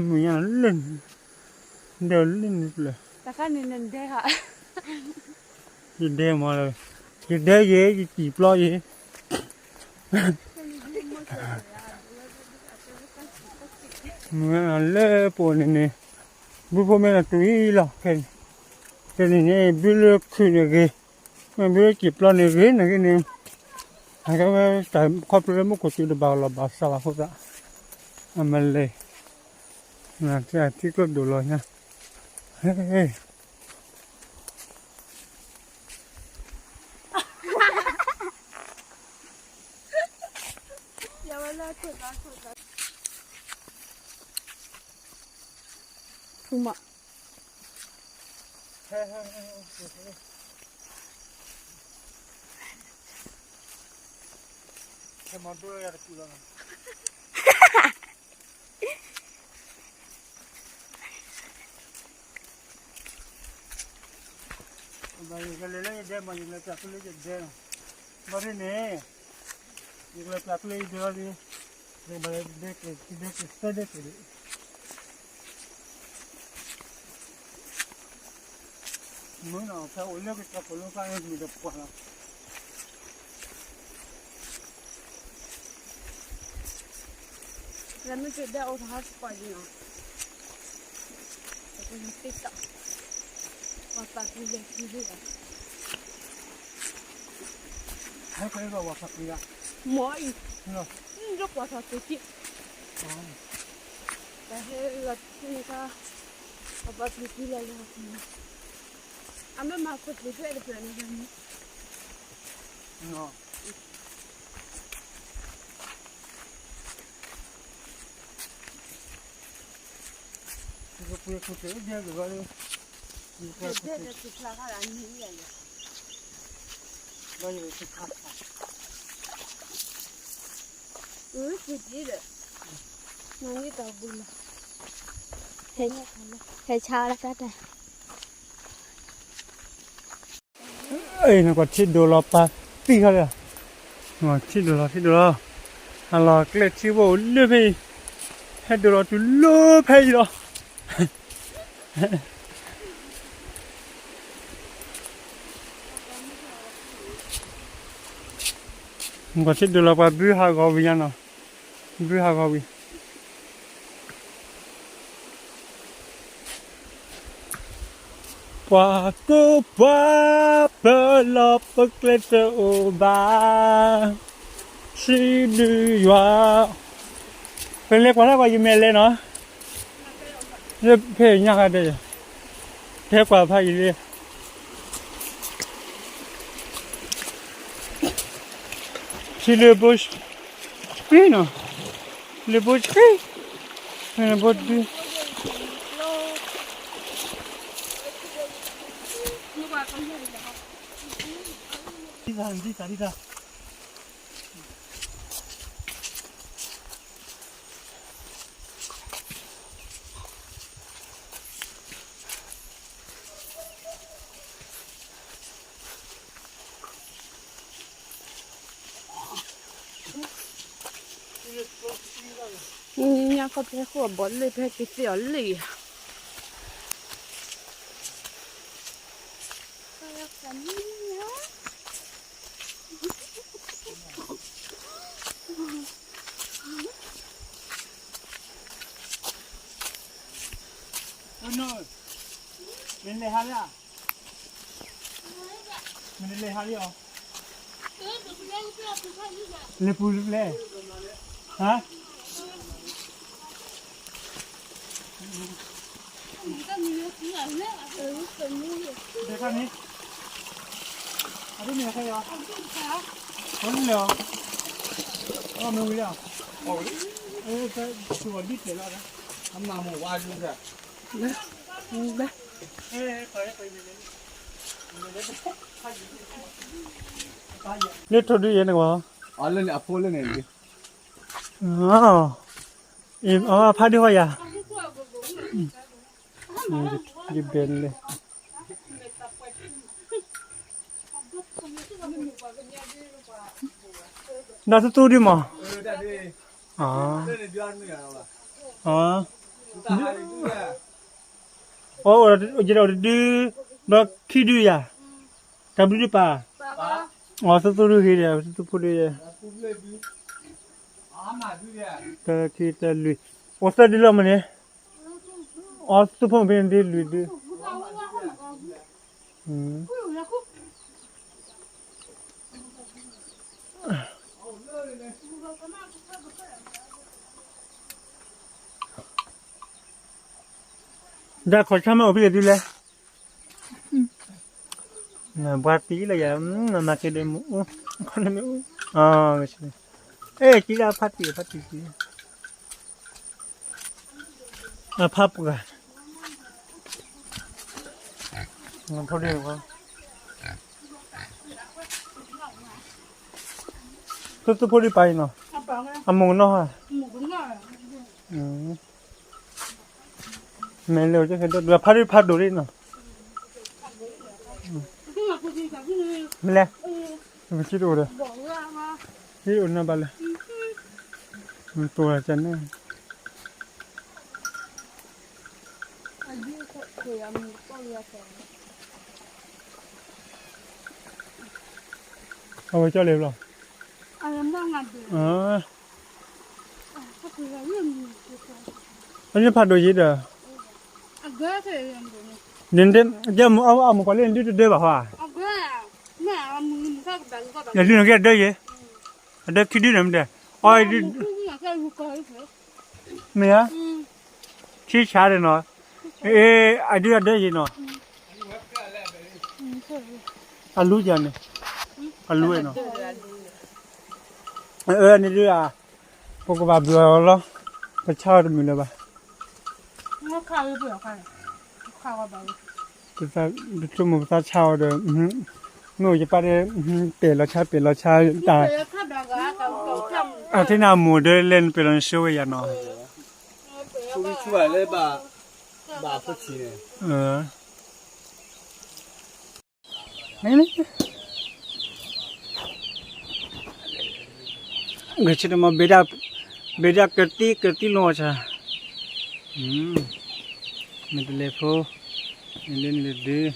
မုၢ်ညါလၢ ဒဲလၢန့ၣ်လၢ ယဒဲမးလၢ ယဒဲယဲ ယစံာ်ပျီယဲ မုၢ်ညါလၢပအိၣ်န့ၣ်န့ၣ် ဘုဖိမ့ၢ်လီၤတူၢ်အံၤလီၤ ခဲန့ၣ်န့ၣ် ဘုလၢခုၣ်န့ၣ်ဂ့ၤ မ့ၢ်ဘုလၢစံာ်ပျီန့ၣ်ဂ့ၤ န့ၣ်ဂ့ၤန့ၣ် အကဲဝဲတၢ်ခီဖျိလၢမူခိၣ်စူၤတဘၣ်လီၢ်ဘၣ်စးဘၣ်အဃိသတး အမလဲၣ် ထံကျိဒိၣ်လီၤညါ ထူမး ခဲမၤဒိယၤတပူၤလီၤ ယကလဲၤလၢယဒဲမး ယကလဲၤပျးကျိလၢယဒဲလီၤ ဘၣ်ဒ်န့ၣ် ယကလဲၤပျးကျိလၢယဒဲလီၤ ယကဘၣ်လဲၤဒဲက့ၤ ယဒဲက့ၤသၢဒဲက့ၤဒံး မုၢ်နီၤ ဖဲအိၣ်လၢကစၢၢ်ခိၣ်လိၤဖးအံၤ မုၢ်တပှၢ်လီၤ လၢမ့ၢ်ကဒဲအိၣ်တဟါစပီးယံၤနီၤ ပကသ့ၣ်တီ ပှၤပာ်ပူၤလဲၤပူၤလံလီၤ ဟဲကဲလီၤဝဲပာ်ပူၤယၤ မ့ၢ်အံၤ လၢပှၤထီၣ်က့ၤက့ၤ တၢ်ဟဲလီၤထံန့ၣ်ခါ ပှၤပာ်ပူၤပူၤလီၤလၢ အမ့ၢ်မၤခိၣ်ပူၤဖဲတဖျၢၣ်န့ၣ် ဟဲဆါလၢတၢ်တၢ် နကွၢ်ထံဒိၣ်လီၤပာ်သံခါလၢ ထံဒိၣ်လီၤ ထံဒိၣ်လီၤ အလီၢ်ကျဲထံဘိအိၣ်လၢဖဲအံၤ ဟဲဒိၣ်လီၤတုၤလၢဖဲအံၤလီၤ နကွၢ်ထံဒိၣ်လီၤပာ်ဘုဟးဂီၤဝံၤညါနီၤ ဘုဟးဂီၤဝံၤ ပှၤကိးပှၤပၢၤလီၤပကျဲတအိၣ်ဘၣ် စံးဘျုးယွၤ ပလဲၤကွၢ်ထီၣ်ကွၢ်ယမဲာ်လဲၤနီၤ လၢဖဲညါခါဒဲး ဟဲကွၢ်ဖးယံၤလံ ထံလၢဘိ ဆှံနီၤ လၢဘိဆှံ ဘိဒု ဒ်သးဒ်သး ညါခီဖဲဃိအဘီလ့ၣ်ဖဲကသ့အီၤလ့ၣ်ယၤ နလဲၤဟးလၢ မ့ၢ်နလဲၤဟးလၢအီၤ လဲၤပူၤလဲၤ ဟါ ဒဲခါန့ၣ် အဒိန့ၣ်ခဲအီၤ ဟိလဲၤအီၤ အမ့ၢ်ဝံၤလၢ အဲ သူအီၤဒ်တဲာ်လီၤ အမၤမ့ၢ်ဝါဒုး လၢထိၣ်ဒုယဲၢ်နကွၢ် အလၢန့ၣ်အဖိလၢန့ၣ် အဖးဒိၣ်ဃီယၤ ယဘဲလဲၣ် ဒီးသူသူဒုမး, အ, အ, အိၣ်ယဲဒီးအိၣ်တဒု, ဒီးခံဒုယၤ, တၢ်ဘျုးဒုပာ်, အ, သူသူဒုဂ့ၤဒီး သူသူဖိဒုယၤ, တၢ်ခံတၢ်လွံၢ်, အိၣ်သၢဒုလီၤမ့ၢ်န့ၣ်, အ, သူသူဖိမ့ၢ်ဖဲန့ၣ်ဒုလွံၢ်ဒု ဒီးခီၣ်ဆါမ့ၢ်အိၣ်ဖဲလဲၣ်ဒုလဲၣ်, ပှၤတံၢ်လၢယၤ, မၤက့ၤဒီးမ့ၢ်အိၣ်, ခီန့ၣ်မ့ၢ်အိၣ်, အဲၣ်ကံဒၣ်ဖးတံၢ်ဖးတံၢ်ကံ, အဖးပှၢ်, သူသူဖိဒုပာ်အံၤနီၤ, အမိၢ်ကနီၤဟါ, မ့ၢ်လၢ ဖးဒိၣ်ဖးဒိၣ်လံနီၤ, မ့ၢ်လဲၣ်, မ့ၢ်ကံတအိၣ်ဒီး, ကံတအိၣ်နီၤဘၣ်လၢ, မ့ၢ်တိၢ်လၢကန့ၣ်, အဝဲကၠီလဲၣ်ဘျီ, အန့ၣ်ဖးဒိၣ်ယံၤဒီး, ဒ်န့ၣ်အမူကွၢ်လၢဒုတဒၢဘၣ်ဟါ, ယဒုန့ၣ်က့ဒၢယံၤ, အဒၢခံဒုန့ၣ်မ့ၢ်တဲ, အ, မ့ၢ်ဧါ, ဆံဆါဒီးနီၤ, အ့ အဒုအဒၢယံၤနီၤ, အလူယၤန့ၣ်, အလူနီၤ, အန့ၣ်ဒု ပကဘၣ်ဘျုးအီၤလီၤ, ပဆါအီၤတမုာ်လၢၤဘၣ်, ပဆိကမိၣ်ပသးဆါအီၤဒီး, မ့ၢ်အိၣ်ယပၢ်ဒီး, ပဲာ်လီၤဆါပဲာ်လီၤဆါတၢ်, အထံၣ်နၤအမိၢ်ဒီးလဲၤနပဲာ်လီၤနဆှၢဝဲယၤနီၤ, ဆူလၢဘၣ်, ဘၣ်ဖိဆံးန့ၣ် ဂဲၤဆၢထၢၣ်မး, ဘ့ၣ်ဒၣ်ကသံၣ်ကသံၣ်လီၤဆါ, မ့ၢ်တလဲၤဖိ, မ့ၢ်လၢနလဲၤဒုး,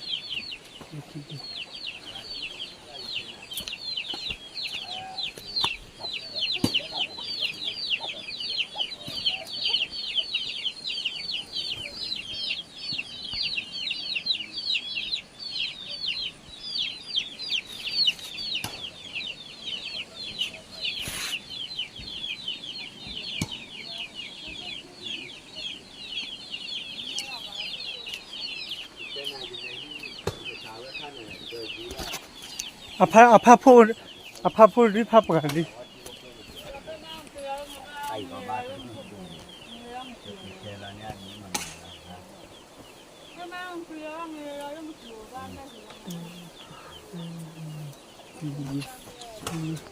အဖး, အဖးဖိ, အဖးဖိဒုးဖးပှၢ်ဒုး,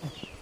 အ